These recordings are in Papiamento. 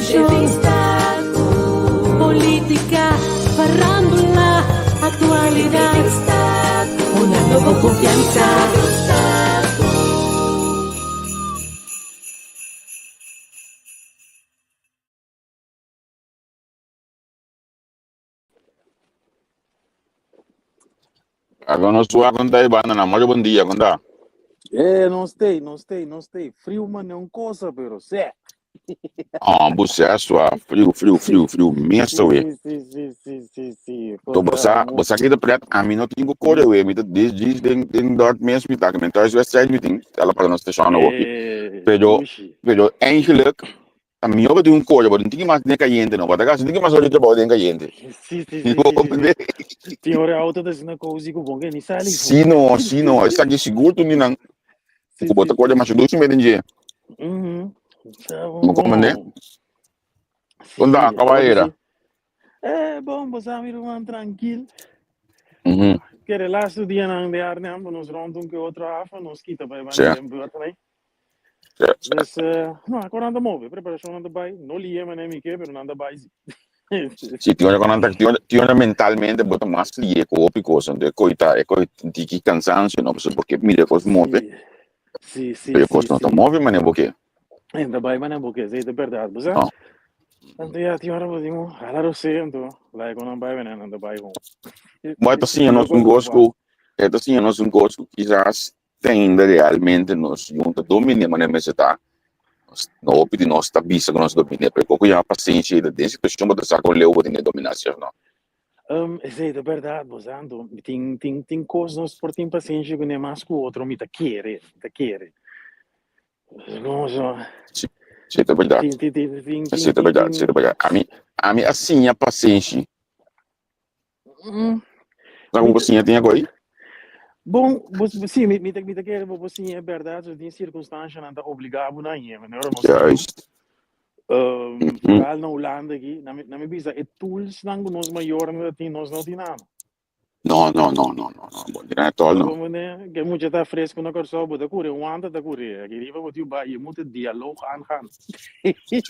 Discusion, politica, farandula, actualidad, Hunando bo confianza. Ago nos wak con ta banda na Mario buen dia con ta. Eh, no stay, no stay, no stay. Frio man é um cosa, pero sé. Ah, bu sua frio, frio, frio, frio, mesto we. Sí, sí, sí, sí, sí, sí. To bosa, bosa ki de pret, a mi no tingo kore we, mi ta dis dis den den dort mes mi ta, men thuiswedstrijd mi tin, ela para nos station hockey. Eh, Pero dushi. pero eigenlijk A mi hopi tin un koyo, pero no tin mas den cayente no. Bata casi no tin mas ora di trabou den cayente. Sí, sí, sí, sí, sí, sí. Tin ora auto ta asina cozy ku bon ke ni sali fu. Sí no, sí no. Esaki sigur tun di nan Sí, ku bo sí, ta kore sí. masha dushi meten dje. Mhm. Sa Bo bon komprende? bon. Kon ta Sí, kaba awor era? sí. Eh, bon, bo sa mi ruman trankil. Mhm. Kere laatste dianan de Arnhem, nos rond un ke otro haven, nos kita bai Sí, banda den buurt, nee. sí, sí. Dus, eh, no, agora anda move, preparacion anda bai, no lié mané mi ke, pero nanda bai sí. Sí, tin ora ku nan ta, tin ora, tin ora mentalmente bo ta mas lié ku hopi kos, anto e koi ta, e koi tiki kansansio, no, pasobra bo ke mira e kos move, Sí, sí, sí, pero e kos sí, no ta sí. move manera bo ke. Anda bai mané bo ke, sí, ta berdad, bo sa. No. Anto ya, tin ora bo tin ku hala rosé, anto, laga ku nan bai mané, nan ta bai home. Bo ta siña No nos un kos kos ocupa. ku, e ta siña nos un kos ku kisas Te ainda realmente nos yun ta dominé manera mester ta. Nos no hopi di nos ta bisa ku nos dominé, pero koko yama pasenshi ei ta den situashon bo ta sa kon leu bo tin e dominá, si òf no? Esei ta bèrdat, bo sa. Anto tin tin tin kos nos por tin pasenshi kuné mas ku otro, mi ta kere, mi ta kere. No so. Si, si ta bèrdat. Tin tin tin tin Si tin ta tin bèrdat, si tin. ta bèrdat. Ami ami a siña pasenshi. Sa Mi ku bo ta, siña tin akoy? bon, bo, sí, mi, mi ta, mi ta kere bo bo siña e bèrdat, so tin sirkunstanshanan ta obligá bo na hañ'é, manera nos ta yu. Juist. Vooral na Hulanda aki, na mi, na mi bisa e toolsnan ku nos mayornan ta tin, nos no tin nada. No, no, no, no, no, no, bo tin tòl no. Como ne, ke mucha ta fresco na Kòrsou, bo ta kure, un wanta ta kure. Aki riba bo tin bai, je moet het dialoog aangaan.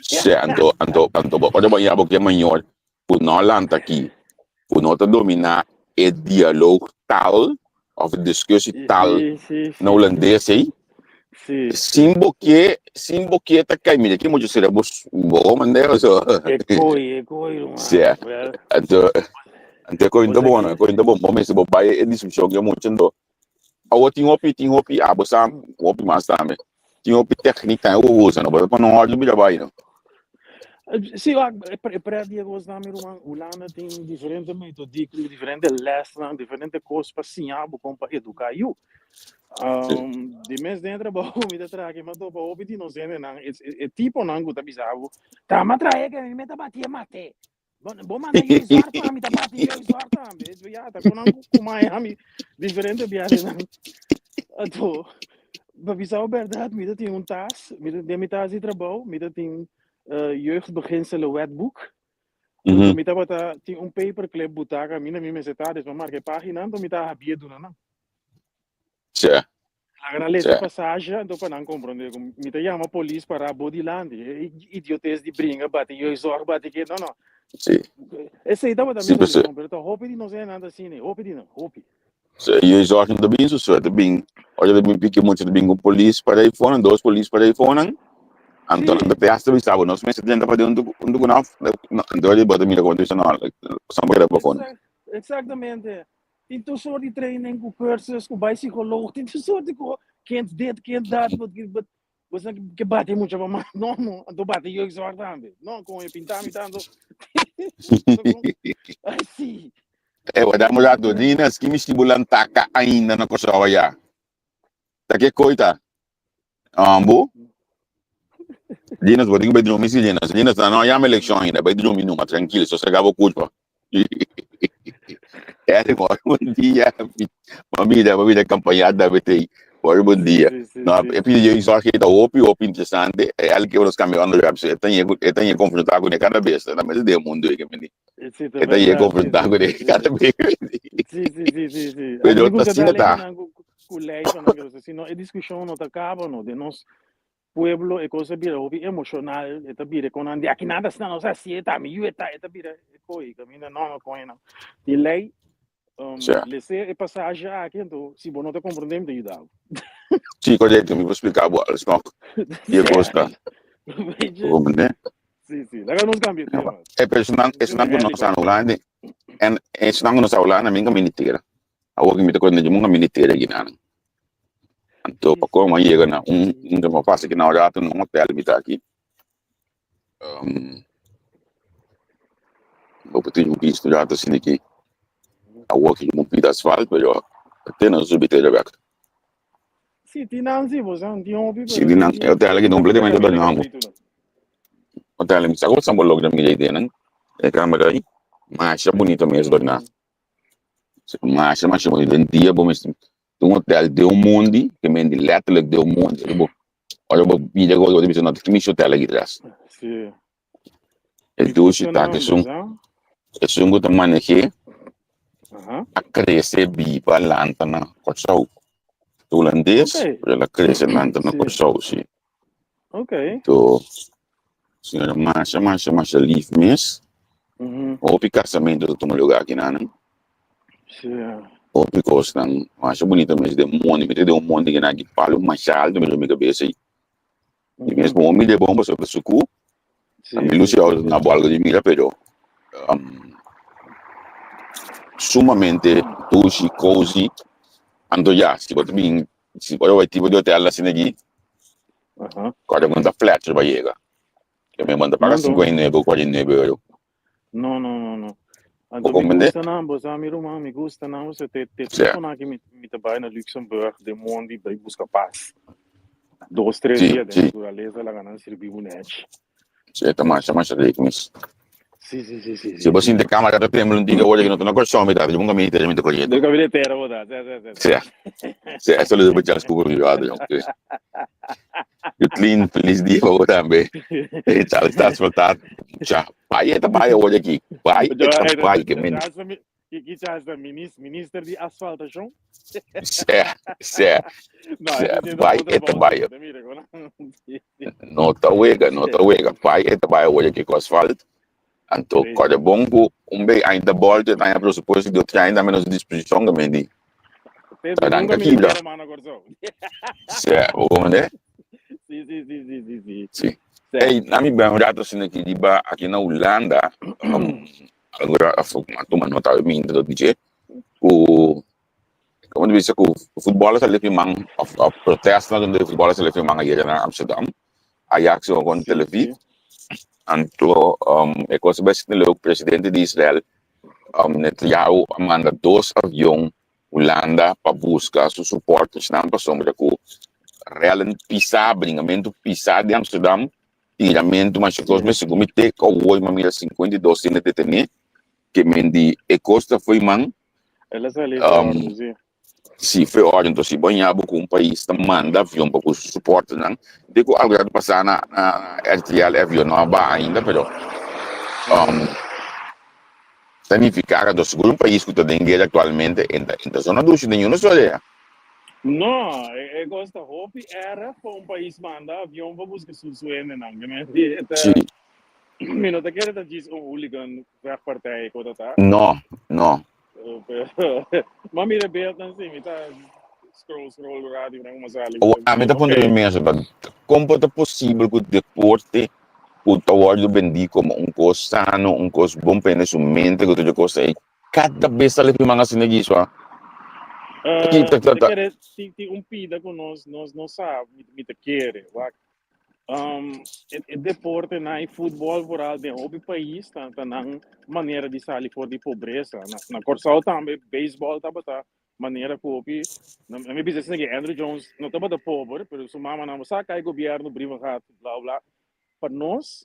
Sí, anto, anto, anto, bo, ora bo ya bo ke mayor, ku no lanta aki, ku no ta dominá e dialoog taal òf e diskussie taal Sí, sí, na sí, sí. hulandes ei, Sí. sin bo ke, sin bo ke ta kai, mira ki mucha sera bo bo mande so. E koi, e koi, ruman. Sí, Wel, anto, anto e koi no ta bo sa bon, e ki. koi no ta bon, bo mester bo bai e diskushon ku e mucha anto. Awor tin hopi, tin hopi, abo sa hopi mas tambe. Tin hopi técnica e usa, no? Pero pa no hòrdu bira bai, no? Sí, wak, e pre- e pret di e kosnan, mi ruman, Hulanda tin diferente metodiek, diferente lesnan, diferente kos pa siña bo kon pa eduká yu. Sí. Di mes den e trabou mi ta traha aki, mi a topa hopi di nos hendenan, e, e, e tiponan ku ta bisa bo, ta mi a traha ke mi ta bati e mate. Bo, bo manda jullie zwart pa mi ta bati jullie zwart tambe. Ja, ta kon nan ku Miami diferente biahenan. Anto, pa bisa bo bèrdat, mi ta tin un tas, mi ta den mi tas di trabou, mi ta tin eh, jeugdbeginselen wetboek. Anto mi tabata tin un paperclip butaka, mi na mi mester ta, des mi a marka e pagina, anto mi ta habie duna nan. Sí, Laga nan lesa sí. pasaje, anto pa nan komprondé ku mi ta yama polis para bo dilanti. E idiotes di bringa, bati jeugdzorg, bati ke, no, no. Sí. Esei tabata mi Sí, pues, solushon, pero ta hopi di nos hendenan ta asina, hopi di nan, hopi. Sí, jeugdzorg no ta bin su suerte, bin, ora ta bin piki mucha ta bin ku polis para ei fonan, dos polis para ei fonan, anto nan ta Sí. te hasta bisa bo, nos mester drenta pa den huntu huntu ku nan, anto ora bo ta mira komo ta bisa no, nos por keda pa fonan. Exact, exactamente. Tin tur soort di training ku cursus, ku bai psicoloog, tin tur soort di ko, kind dit, kind dat, but, but, bo sa ke bati mucha pa mas, no, no, anto bati jeugdzorg tambe, no, kon e pinta mi tanto, ay si. Eh, wada un rato, Nina, ski mi si bo lantaka ainda na Kòrsou aya? Ta ke koi ta? Ambo? Dinos, bo tin ku bai drumi si Dinos. Dinos, nan no yama elekshon ainda, bai drumi numa, trankil, sosega bo kurpa. Erwin, bon dia. Bo mira kampaña WT. Bor bon dia. No, e pidi jeugd zorg ta hopi hopi interesante. E elke keer nos kambia onderwerp, so e ta ñe e ta ñe konfrontá kuné kada bes. Ta mester den mundu e ke mindi. E ta ñe konfrontá kuné kada bes. Sí, sí, sí, sí, sí. Pero Ami ta gusta asina dal ta. hendenan ku ku lei pa nan, sino e diskushon no ta kaba no. Den nos. pueblo e kos a bira hopi emoshonal, e ta bira kon nan di aki nan ta asina nos a hasié ta mi yu e ta e ta bira e koi kaminda no no koña nan. Di lei um, Sa. lese e pasaje aki anto si bo no ta komprendé mi ta yuda bo. Sí, korekto, mi por splika bo alles nog. Di e kos ta. Weet je? Bo komprendé? Sí, sí. Laga nos cambia Ja, tema. E personan, esnan ku no sa na Hulanda, en esnan ku no sa Hulanda, mi nunca militera. Awor ku mi ta konta, yo nunca militera aki nan. Anto, pa como a yega na un, un tema fácil ki na un rato na un hotel mi ta aki. Um, bo por tin un visto rato asina aki. Awor ki un pida asfalt, pero te na subi te bek. Sí, tin nan sí, bo sa, tin hopi, Sí, pero tin nan, tin e hotel aki tin completamente caminda dornamo. capritu nan. Hotel, mi sa ku bo logra mira idea nan. E camera ahí, masha bonito mes dorna. Masha, masha bonito. Den dia bo mes, un hotel den un mondi, ke men di letterlijk den un mondi. Ora bo, ora bo mira bo ta bisa no, ki mishi hotel aki tras. Sí. E Mi dushi gusta ta ke nan, esun, bo sa. esun ku ta maneh'é Aha. a krese biba lanta na Kòrsou. Ta hulandes, Oké. pero el a krese lanta na Sí. Kòrsou, sí. Oké. Anto, señora masha, masha, masha lif mes. Hopi kasamentu ta tuma lugá aki nan. Sí. Hopi kosnan masha bunita mes den mondi. Mi ta den un mondi kinan aki palu masha altu mi mi kabesa ei. Mi mes bon mira e bon pasobra suku. Sí, A mi lusi sí, auto sí. na bo algo di mira pero sumamente dushi, cozy. Anto ya, si bo ta bin, si bo ta bai tipo di hotel asina aki, kòrda ku no ta Fletcher bo a yega. Ke mi manda paga No, no. 59 o 49 euro. No, no, no, no. Bo Anto mi comprende? gusta nan, bo sa mi ruman, mi gusta nan, bo sa te te Sí. tipo nan ki mi mi ta bai na Luxemburg den mondi bai busca pas. Dos, tres Sí, dia den sí. naturaleza laga nan sirbi bo nech. Sí, ta masha, masha rico mes. Sí, sí, sí, sí, Si sí, bo sí. sinti camera ta trembla un tica ora ki no ta na Kòrsou mi ta, bo nunca mi ta mi ta corriendo. Nunca mi ta tera bo ta, sí, sí, sí, Sí, sí. sí, eso lo debo chas cubo mi brother. Yutlin, feliz dia pa bo tambe. E Charles ta asfaltá. Cha, bai e ta bai awor aki. Bai e ta bai ke men. Ki Charles ta minister di asfaltashon? Sè, sè, No, sè, e ta haciendo bai bon e ta trabou, bai. sí, ta mira con Sí, sí. No ta wega, no ta wega. Bai e ta bai awor aki ku asfalt. Anto Crazy. kòrda bon ku un bei ainda bòlta e ta haña presupuesto di otro ainda menos disposishon ke men di. Te Ta nunca ranka mi kibra. tera mano Kòrsou. Sè, bo komprendé? Sí, sí, sí, sí, sí, sí. Sí. Sè. Ey, na mi ben un rato asina aki riba aki na Hulanda, um, algun rato afo a tuma nota mi intro di dje, ku como te bisa ku futbolers a lef man of, of protesta donde futbolers a lef man ayer na Amsterdam. Ajax jugó con Tel Sí, Aviv. sí. Anto um, e cosa bes leuk, presidente di Israel um, Netanyahu a manda dos avion Hulanda pa busca su supportersnan pasobra cu rellen pisa, bringamento pisa di Amsterdam, tiramento masha cos, mes segun mi te awor mi a mira 52 hende detene, ke men di e cos ta fo'i man. El a sali for Um, orden, sí. Si fue orden, entonces si bo ña bo cu un pais ta manda avion pa cu su supporternan, de cu algo ta pasa na, na RTL, avion no a baha ainda, pero um, ta nifica cu sigur un pais cu ta den guera actualmente enta, enta zona dushi den uno sorea. No, e, e cos ta hopi erg pa un pais manda avion pa busca su su hendenan. Ke men di, e ta, Si. mi no ta kere ta djis un hooligan vechtpartij ko ta ta. No, no. Pero, ma mira beeldnan si, mi ta scroll scroll radio nan kuma sali. O, a mi ta puntra mi mes, ba, kon por ta posibel ku deporte ku ta wòrdu bendí komo un kos sano, un kos bon pa hende su mente ku tur e kos ei, kada bes ta lefimán asina aki sua? Ki ta Mi ta ta kere tin tin un pida ku nos nos no sa, mi mi ta kere, wak. Um, e, e deporte na e futbol vooral den hopi pais ta, ta nan manera di sali for di pobresa. Na, na Kòrsou tambe baseball tabata manera ku hopi na, na mi bisa asina ke Andruw Jones no tabata pober, pero su mama nan sa kai gobierno brieven gehad, bla bla. Pa nos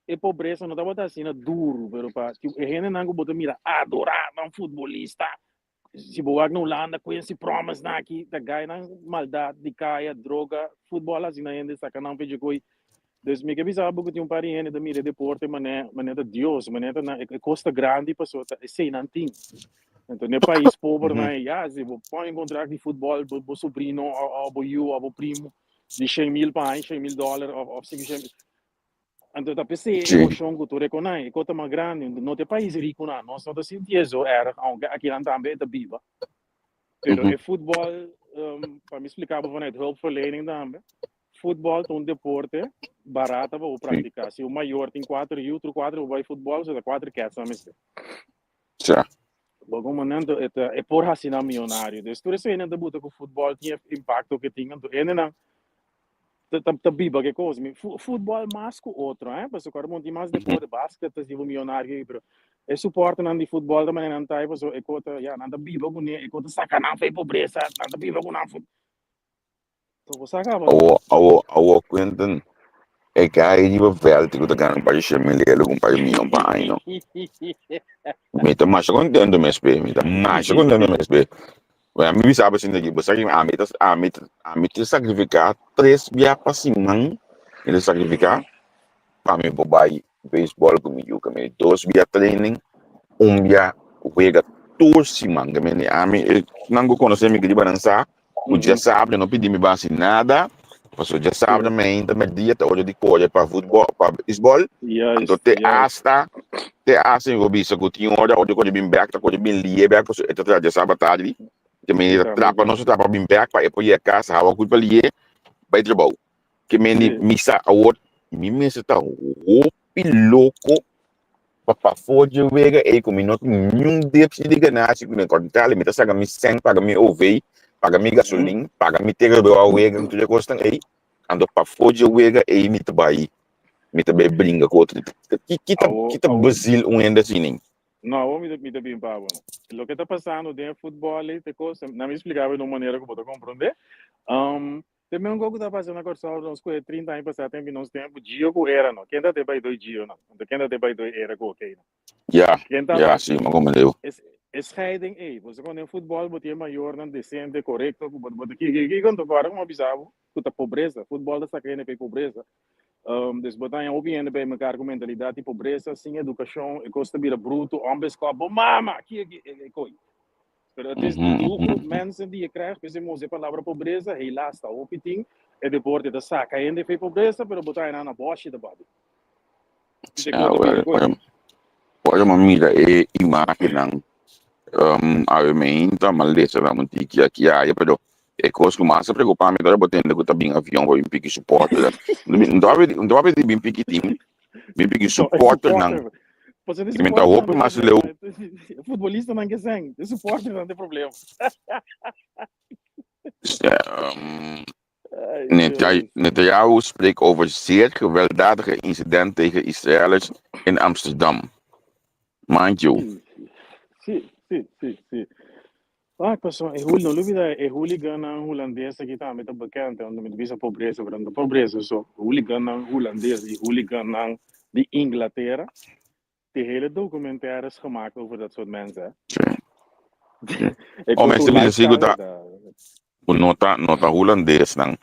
e pobresa no tabata asina duru, pero pa e hendenan ku bo ta mira adorá nan futbolista, Si bo wak na Hulanda, Quincy Promes na aki, ta gai nan maldad di kaya, droga, futbol hasi nan hende saka nan fecha koi. Dus mi ke bisa bo ku tin un par di hende ta mira e deporte mané, mané ta Dios, mané ta nan, e kos ta grandi pasobra ta esei nan tin. Enton den pais pober nan, ya, si bo pon un kontrakt di futbol, bo, bo sobrino o, o bo yu o bo primo. di 100.000 pa aña, 100.000 dòler òf òf 500.000. Anto ta p'esei e emoshon ku tur e konai, e kos ta mas grandi. No ta e pais rikunan, nos no ta sinti e zo erg, aunke akinan tambe e ta biba. Pero e futbòl, pa mi splika bo vanuit hulpverlening tambe, futbòl ta un deporte barata pa bo praktiká. Si un mayor tin kuater yu, tur kuater bo bai futbòl, so ta kuater kèts nan mester. Bo komo nan e ta e por hasi nan miyonario. Dus tur esei nan ta buta ku futbòl tin e impakto ku e tin. Anto hendenan ta ta ta biba ku e kos. Mi futbòl mas ku otro, eh, pasobra ku tin mas deporte, basket ta hasi bo miyonario ei, pero e suporternan di futbòl ta manera nan ta ei pasobra e kos ta, ya, nan ta biba kuné, e kos ta saka nan for e pobresa, nan ta biba ku nan. Awo, awo, awo, Quinton, e guy riba veld ku ta gana un par di shen mil euro, un par di miyon pa aña. Mi ta masha kontento mes pe, mi ta masha kontento mes pe. Bueno, mi bisa bo asina aki, bo sa ki ami ta, ami ta, ami ta sakrifiká tres bia pa siman, mi ta sakrifiká pa mi por bai beisbòl ku mi yu, ke mi dos bia training, un bia wega tur siman. Ke mi ami, esnan ku konosé mi riba nan sa ku djasabra no pidi mi basi nada, pasobra djasabra mainta merdia ta ora di kore pa futbòl, pa beisbòl, anto te asta, te asta mi por bisa ku tin ora, ora di kore bin bèk ta kore bin lie bèk pasobra e ta traha djasabra tardi, ke mi ta trapa nos ta trapa bin bèk pa e por yega kas hawa ku pa lie bai trabou. Ke mende mi sa awor mi mester ta hopi loko pa pafó dje wega ei ku mi no tin niun depsi di ganashi ku mi kontrali mi ta saka mi sèn paga mi OV paga mi gasolin paga mi teredor a wega ku tur e kosnan ei anto pafó dje wega ei mi ta bai mi ta bai bringa ku otro ki ki ta ki ta bezil un hende asina. No, awor mi ta mi ta bin pa bo. Loke ta pasando den e futbòl ei ta e kos nan mi splika bo den un manera ku bo ta komprondé. Te men ku ta pasa na Kòrsou nos ku e 30 aña pasá tempu nos tempu Gio ku era no. Ken ta te bai doi Gio no? Anto ken ta te bai doi era ku okey no? Ya, Ken ta ya, sí, mi komprendé. Es e scheiding ei. Pasobra ku den futbòl bo tin e mayornan desente, korekto ku bo bo ta kiko kiko anto ku ora ku mi a bisa bo ku ta pobresa. Futbòl ta saka hende pa e pobresa. Dus bo ta haña hopi hende pa e mekar ku mentalidat di pobresa, sin edukashon, e kos ta bira brutu, onbeskòp, bo mama! Ki e koi. Pero het is de doelgroep mensen die je krijgt, p'esei mi usa e palabra pobresa, helaas ta hopi tin, e deporte ta saka hende fe pobresa, pero bo ta haña nan na bòshi ta babi. Te Ja, kota bira koi. ora, ora mi mira e imagennan, um, awe meinta, mi a lesa nan un tiki aki aya, pero e kos ku mas a preokupa mi ta ora bo tende ku ta bin avion pa bin piki supporter. No ta papia di, no ta papia di bin piki team, bin piki No, e supporternan. supporter. Pasobra I mi ta supporternan hopi ta mas leu. problema. E futbolistanan ke sèn, e supporternan ta problema. Um, Ay, Netanyahu Dios. Netanyahu spreekt over zeer gewelddadige incident tegen Israëliërs in Amsterdam. Mind you. Sí, sí, sí, sí, sí. Ah, paso, e hul, no lubida, e hooligannan hulandes aki tambe ta bekend, hè, want mi ta bisa pobresa, pero no ta pobresa so. Hooligannan hulandes y hooligannan di Inglatera, die hele documentaires gemaakt over dat soort mensen, hè. Sí. E Oh, kos mensen un bisa sigur lifestyle ta da. ku no ta no ta hulandesnan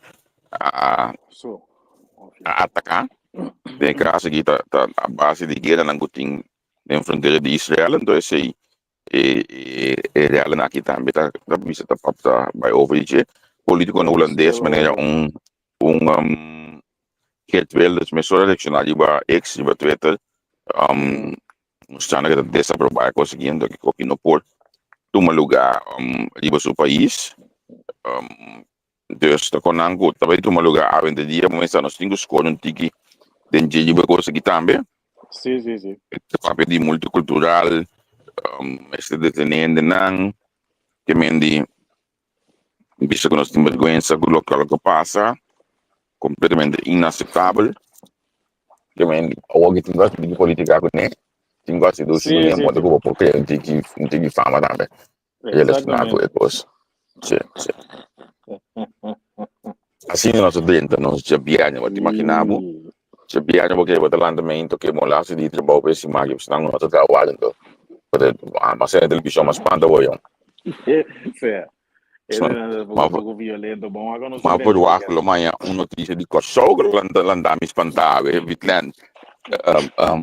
a So, of a ja. ataká. Den e caso aki ta ta a base di gueranan ku tin den frontera di Israel, entonces esei E e realnan aki tambe ta ta bisa ta pap ta bai over di dje. Politiconan hulandes manera un un um, Geert Wilders mesora reacciona riba X, riba Twitter, um, mostrando que ta desaproba e cosa siguiente, que koki no por tuma lugar um, riba su pais. Um, dus ta con nan ku ta bai tuma lugar awe dia, momento nos tin ku score un tiki den dje riba e cosa aki tambe. Sí, sí, sí. E papia di multicultural, um, mester detené hendenan, ke men di bisa ku nos tin bergwensa ku loke loke pasa, kompletamente inaceptabel. Ke men di awor ki tin ku hasi politika kuné, tin ku hasi dushi Sí, kuné, sí, moda sí. ku bo por krea un tiki un tiki fama tambe relashoná ku Exactamente. e kos. Sí, sí. Asina nos a drenta nos djabièrnè, bo ta imaginá bo? Sí. Djabièrnè bo ke bo ta lanta meinto ke bo laatste di trabou pa e siman ke nan no ta traha anto. Bo ta mas na televishon mas spanta bo yon. Sí. Ese era un Ma poco, poco violento. Bon, acá no se ma drenta verwacht weekend. lo maña un notisia di Kòrsou ku lo lanta lanta mi spantá we Witland. Um, um,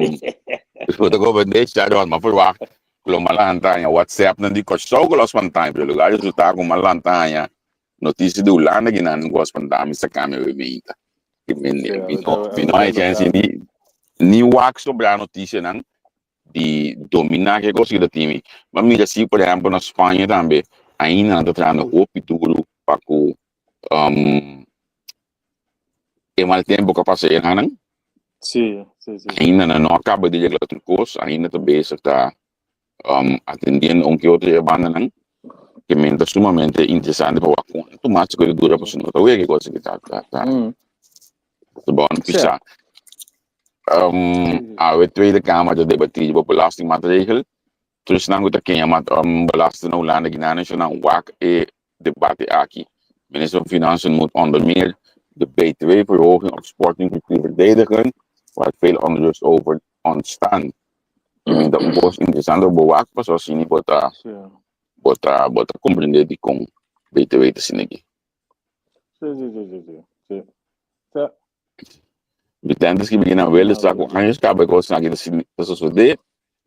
bo ta comprende Sharon, ma verwacht ku lo ma lanta haña WhatsApp nan di Kòrsou ku lo spantá mi, pero lugar resultá ku ma lanta haña. Notisia di Hulanda ki nan ku a spanta mi saka mi bebida. Mi mi no mi no hay chance ni ni wak sobra notisianan di dominá ke kos ki ta tin mi. Bo a mira si por ehèmpel na Spaña tambe ainda nan ta trahando hopi duru pa ku e mal tempu ku a pasa enanan. Ainda nan no a kaba di regla tur kos, ainda ta bezig ta atendiendo un ke otro e bandanan ke men ta sumamente interesante pa wak kuantu mas ku e dura pasobra no ta wega e kos aki ta ta ta ta bon pisa. Awe Tweede Kamer ta debatí riba belastingmaatregel. Tur esnan ku ta keña mat belasting na Hulanda gina nan wak e debate aki. Minister van Financiën moet onder meer de btw-verhoging op sportinfrastructuur verdedigen, waar veel onrust over ontstaan. I mi ta un kos interesante pa bo wak pasobra asina bo ta bo ta bo ta komprendé dikon btw ta asina aki. Sí, sí, sí, sí, sí. Sí. Sí. Mi tenta skibi ki nan wele sa ku años kaba e kosnan aki ta sini ta sosodé.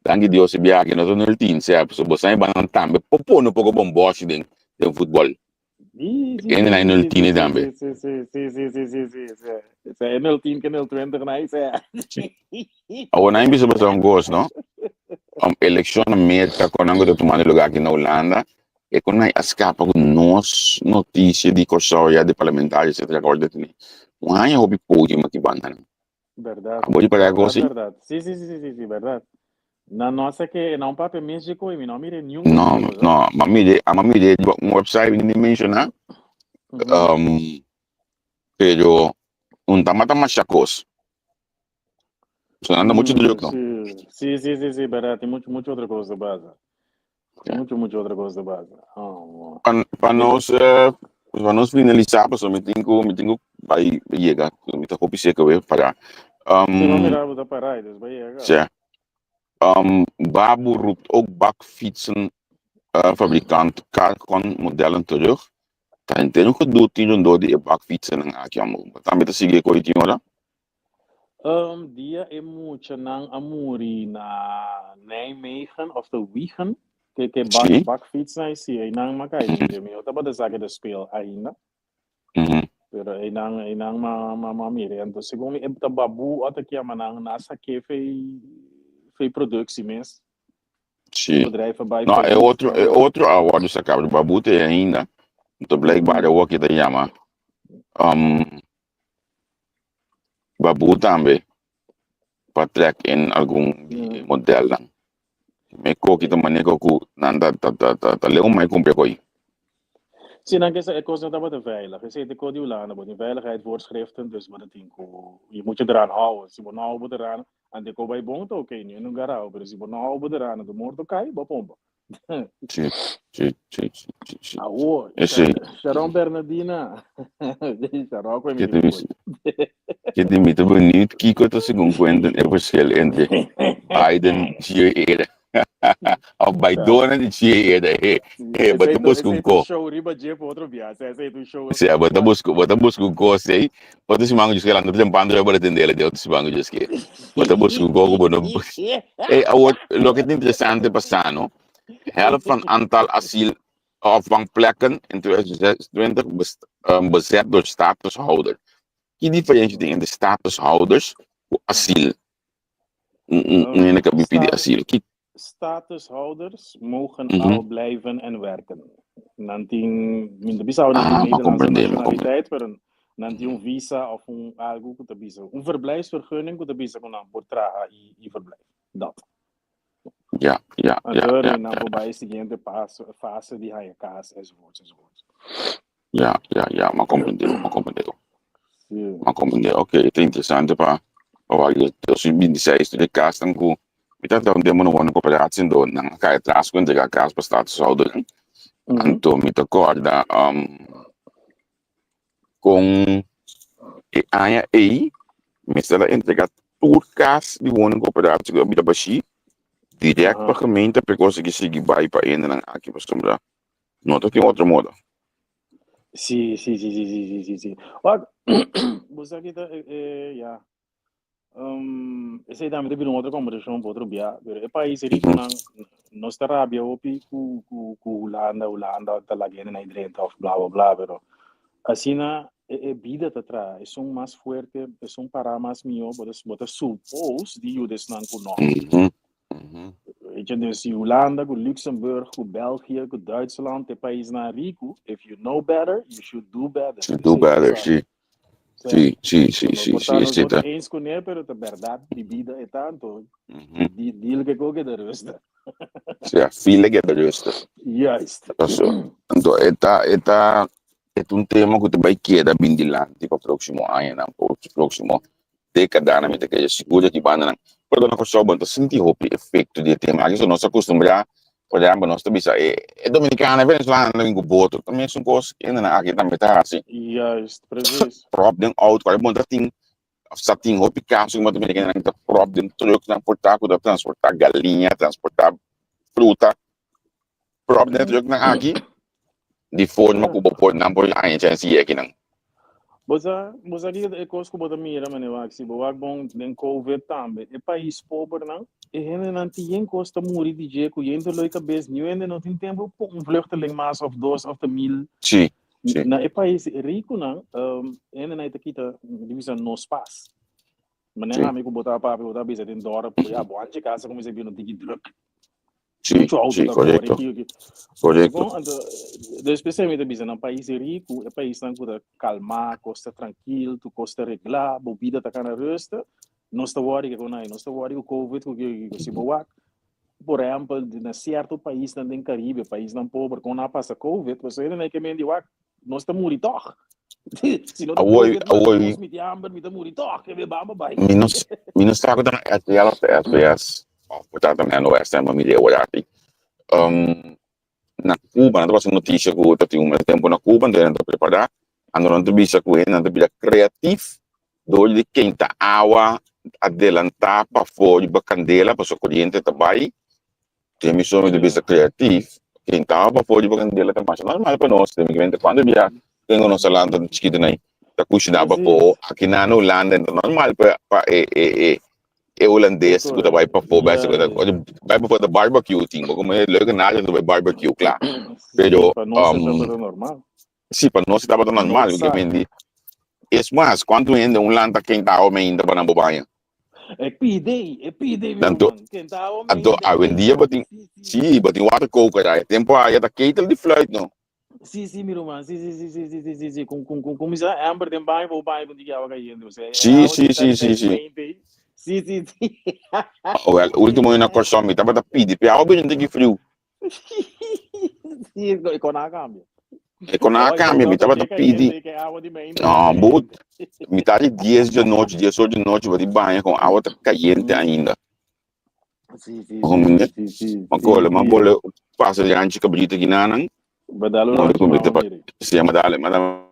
Danki Dios e biaha aki no ta nul tin sea pasobra bo sa e bannan tambe por pone un poko bombòshi den den futbòl. Sí, sí, Hende sí, nan e sí, nul sí, tine sí, tambe. sí, sí, sí, sí, sí, sí, sí, sí. Sí, e nul tin ke nul twintig na sí. Awor nan bisa basta un kos no. Elekshon na Merka kon nan ku ta tumando lugá aki na Hulanda e kon nan a skapa ku nos notisia di Kòrsou ya di parlamentario etcetera ku a wòrdu detení. Un haña hopi podium aki banda nan. Berdad. Abo di paga Berdad, kos si? berdad. Sí, sí, sí, sí, sí, sí, berdad. Na no sé que na un papia México y mi no mire ni un No, cosa, no, ma mire, ama mire riba un website mi ni menshoná, um, pero un ta mata masha kos. So anda mucho druk, no? Sí, sí, sí, sí, sí, verdad. Tin mucho, mucho otra cosa pasa. Ja. Mucho, mucho otra cosa pasa. Oh, Pa, pa nos, eh, pa nos finalisá, pasobra mi tin ku, mi tin ku bai yega, mi ta hopi seco we para. Sí, no Um, mira, bo ta para, dus bai yega. ja. Um, Babu roept ook bakfietsen eh, fabrikant Carcon modellen terug. Ta henter un gedoe tin rondó di e bakfietsennan aki, amo. Bo tambe ta sigui e koe tin ora? Um, dia e muchanan a muri na Nijmegen of te Wiegen, ke ke bak Sí. bakfietsnan si einan ma kai den dje. Mi no tabata sa ke ta speel ainda, pero einan einan ma ma ma mira. Anto segun mi e ta Babu ota ke yama nan nan a sake fei fei productie mes. Sí. Bedrijf a bai No, e failliet. otro e otro a wòrdu saká, pero Babu te ainda. Anto blijkbaar e wòrdu ke ta yama um, Babu tambe pa trek in algun di e modelnan. Me koki ta manera ku nan ta ta ta ta ta leu mai kumpra koi. Sí, nan ke sa e kosnan tabata veilig. Esei ta ko di Hulanda, bo tin veiligheidsvoorschriften, dus bo ta tin ku je moet je eraan houden. Si bo no hou bo eraan, ante ko bai bon ta oké, ni un garau, pero si bo no hou bo eraan, anto morto kai, bo pompa. Sí, sí, sí, sí, sí, sí. Awor, Esei. Sharon Bernardina. Sharon ku Ke te mis, ke te mi ta benieuwd kiko ta segun Quentin e verschil entre Biden Gio Eda. Of Bidona di Gio Eda. He, he, bo ta busca un ko. show riba dje pa otro bia. Esei ta un show. Sí, bo ta busca, bo ta busca un ko sei. Otro siman ku djis ke lanta trempando riba bo ta tendele de otro siman ku djis ke. Bo ta busca un ko ku bo no Hey, awor, loke ta interesante pa sa, no? Helft van aantal asielopvangplekken in 2026 bezet door statushouder. Ki diferentie tin entre statushouders ku asiel? Un un hende ku a bin pidi asiel. Ki Statushouders mogen al blijven en werken. Nan tin, mi ta bisa nan tin Ah, m'a Nederlandse comprende, m'a comprende. nationaliteit, pero nan tin un visa of un algo ku ta bisa, un verblijfsvergunning ku ta bisa ku nan por traha i, i verblijf. Dat. Ja, ja, ja, Anto ja, nan ja. por bai e siguiente paso, fase di haña kas, enzovoorts, enzovoorts. Ja, ja, ja, m'a comprende, m'a comprende. Sí. M'a comprende. Oké, ta interesante pa pa wak 2026 tur e kasnan ku mi ta un tempu na wòrdu kooperatie ando nan a kai atras ku entrega kas pa statushoudernan. Anto mi ta kòrda um, kon e aña ei mester a entrega tur kas di woningkooperatie ku a bira bashí dirèkt pa gemeente pa e kos aki sigui bai pa hendenan aki pasobra no ta tin otro modo. Sí, sí, sí, sí, sí, sí, sí, sí. Wak, bo sa ki ta, eh, eh, ya. Um, esei tambe ta bira un otro conversacion pa otro bia, pero e pais riconan no sta rabia hopi cu cu cu Hulanda, Hulanda ta laga hende na drenta of bla bla bla, pero asina e, e bida ta traha, esun mas fuerte, esun para mas mihó, bo ta bo ta suppose di yuda esnan cu no. Mhm. Mhm. Weet je, dus si Hulanda, cu Luxemburg, cu België, cu Duitsland, e paisnan rico, if you know better, you should do better. Should do Esei ta better, sa. sí. Sí. Sí, sí, sí, No sí, por sí, ta nos esei no ta ta. eens kuné, pero ta bèrdat di bida e tanto. Mhm. Di deal ke koke de rustig. Sea, file ke ta rustig. Juist. Paso, anto e ta, e ta, e ta un tema ku ta bai keda bin dilanti pa próksimo añanan, pa próksimo dékadanan, mi ta kere sigur di aki bandanan. Pero na Kòrsou bo no ta sinti hopi efekto di e tema aki, so nos a kustumbrá, por ehèmpel nos ta bisa e e dominikano, e venezolano nan ta bin ku boto, ta mesun kos hendenan aki tambe ta hasi. Juist, precies. Pròp den outo, bo no ta tin, òf sa tin hopi kaso ku bo ta mira hendenan ta pròp den trùknan por ta ku ta transportá galiña, transportá fruta, pròp den e trùknan aki. Di forma ku bo por nan por haña chèns di yeki nan. Bo sa, bo sa kiko ta e kos ku bo ta mira manera wak si bo wak bon den covid tambe e pais pobernan e hendenan tin yen kos ta muri di dje ku yen dolor di kabes niun hende no tin tempu pa un vluchteling mas of dos of ta mil Sí, sí. na e pais rikunan hendenan ta kita di bisa nos pas manera Sí. ami ku bo ta papia bo ta bisa den dorp ya bo anchi kasa kuminsá bira un tiki druk. Sí, Mucho auto sí, ta corre, correcto. kiko, kiko. Correcto. Bon, anto, dus p'esei mi ta bisa nan pais riku, e paisnan ku ta kalmá, kos ta trankil, tur kos ta reglá, bo bida ta kana rustig, nos ta wòri ke konai, nos ta wòri ku covid, ku kiko, kiko. Si bo wak, por ehèmpel, na sierto paisnan den Karibe, paisnan pober, kon nan a pasa covid, pasobra hende nan ke men di wak, nos ta muri tòg. Si no ta Awor, covid, mata awor, nos, mi tin hamber, mi ta muri tòg, ke be bamba bai. mi no, mi no sa ku ta na RTL of ta SBS, of por ta na NOS, ma mi leu aki. Um, na Cuba, nan ta pasa noticia ku ta tin un tempo na Cuba, anto nan ta prepará, anto nan ta bisa ku hende nan ta bira kreatif dor di kenta awa adelantá pafó riba kandela pasobra koriente ta bai. Tin mi so mi ta bisa kreatif, kenta awa pafó riba kandela ta masha normal pa nos. Den mi mente kuantu bia tengo nos a lanta chikito nan ta kushiná pafó, aki nan na Hulanda ta normal pa pa e e e e holandes ku ta bai pafó bai bai pafó ta barbecue tin bo komo e leuke nashi ta bai barbecue kla. Pero Pa nos e tabata normal. Si, pa nos e tabata normal. Es mas, kuantu hende un lanta kenta awa meinta pa nan bo baña? E pide, e pide, mi Anto, ruman. Kenta awa anto meinta. awendia bo tin, Sí, sí. sí, bo tin waterkoker ai. Tempo ai ta ketel di fluit no. Sí, sí, mi ruman. Sí, sí, sí, sí, sí, sí, sí, sí. Con, con, con, con misa amber den baño, bo baño con tiki awa cayente. O sea, e Sí, awa sí, di sí, ta sí, ta sí. meinta ei. Sí, sí, sí. Wel, ultimo na Kòrsou mi tabata pidi pe awa bini un tiki friu. Sí, e con a cambia. E con a cambia, mi tabata pidi. No, bo, mitad di 10 di anochi, 10 or di anochi, bo di baña con awa ta cayente ainda. Sí, sí, Ojo, sí, mende. sí, sí, sí, Ma cole, ma sí. bole pasa di anchi cabrita ginanan. Badalo Mole ranchi con mama pa, mire. sí, ma dale, ma dale.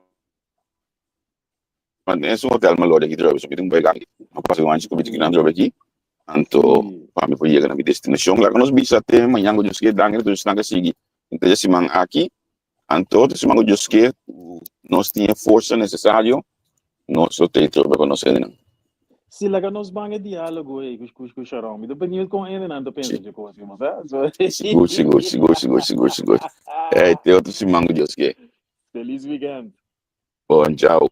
Ma es un hotel ma lori aki trobe, so mi tin un bai aki. Ma pasa di anchi cabrita ginanan trobe aki. Anto, Sí. pa mi por yega na mi destinacion. Laga nos bisa te mañan cu Dios kier, danki na tur esnan cu a sigui henter e siman aki. Anto otro siman cu Dios kier, cu nos tin e forsa necesario, nos lo tei trobe cu nos hendenan. Sí, laga nos ban e diálogo ei cu, cu, cu Sharon. Mi ta benieuwd con hendenan ta pensa Sí. dje cos, bo sa? So, Sigur, sigur, sigur, sigur, sigur, sigur. Ey, te otro siman cu Dios kier. Feliz weekend. Bon, chao.